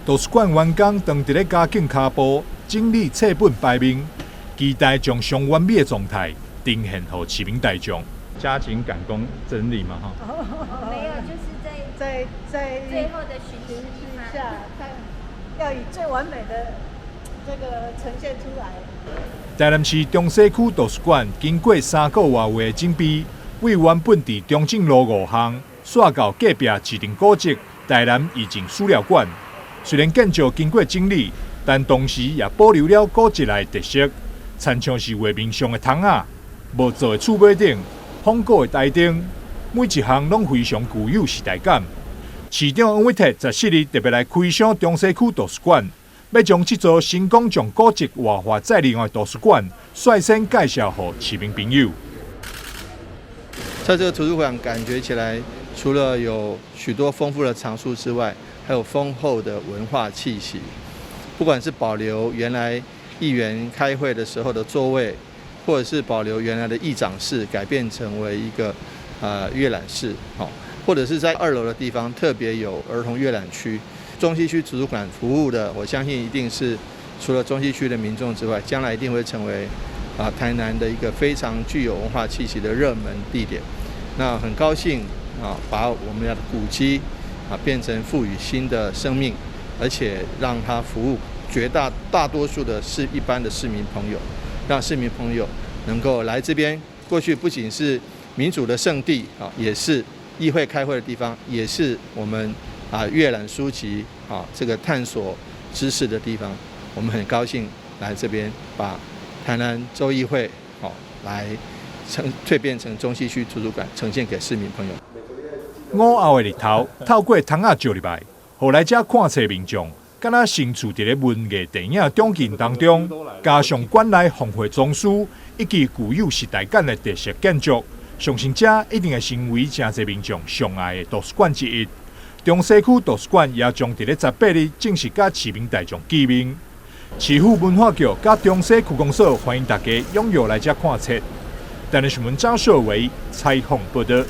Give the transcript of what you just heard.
圖書館員工當佇咧加緊跤步整理冊本排面，期待將上完美的狀態呈現予市民大眾。加緊趕工整理嘛，哈。沒有，就是在在最後的巡視一下，看要以最完美的這個呈現出來。台南市中西區圖書館經過3個外月的準備，為原本佇中正路5巷，徙到隔壁市政古蹟台南議政史料館。雖然建築經過整理，但同時也保留了古蹟內的特色，親像是畫面上的窗仔、木做的厝尾頂、仿古的台燈，每一項攏非常具有時代感。市長黃偉哲14日特別來開箱中西區圖書館，欲將這座成功將古蹟活化再利用的圖書館率先介紹予市民朋友。在這個圖書館，感覺起來，除了有許多豐富的藏書之外，還有豐厚的文化氣息。不管是保留原來議員開會的時候的座位，或者是保留原來的議長室，改變成為一個閱覽室，或者是在二樓的地方特別有兒童閱覽區。中西區圖書館服務的，我相信一定是除了中西區的民眾之外，將來一定會成為台南的一個非常具有文化氣息的熱門地點。那很高興啊，把我們的古蹟啊變成賦予新的生命，而且讓它服務絕大多數的是一般的市民朋友，讓市民朋友能夠來這邊。過去不僅是民主的聖地啊，也是議會開會的地方，也是我們閱覽書籍啊這個探索知識的地方。我們很高興來這邊把台南州議會好來成蛻變成中西區圖書館，呈現給市民朋友。午後的日頭透過窗仔照入來，予來遮看冊民眾，敢若身處佇咧文藝電影場景當中，加上館內防火裝修以及具有時代感的特色建築，相信遮一定會成為誠濟民眾上愛的圖書館之一。中西區圖書館也將佇咧18日正式佮市民大眾見面。市府文化局佮中西區公所歡迎大家踴躍來遮看冊。台南新聞張碩維採訪報道。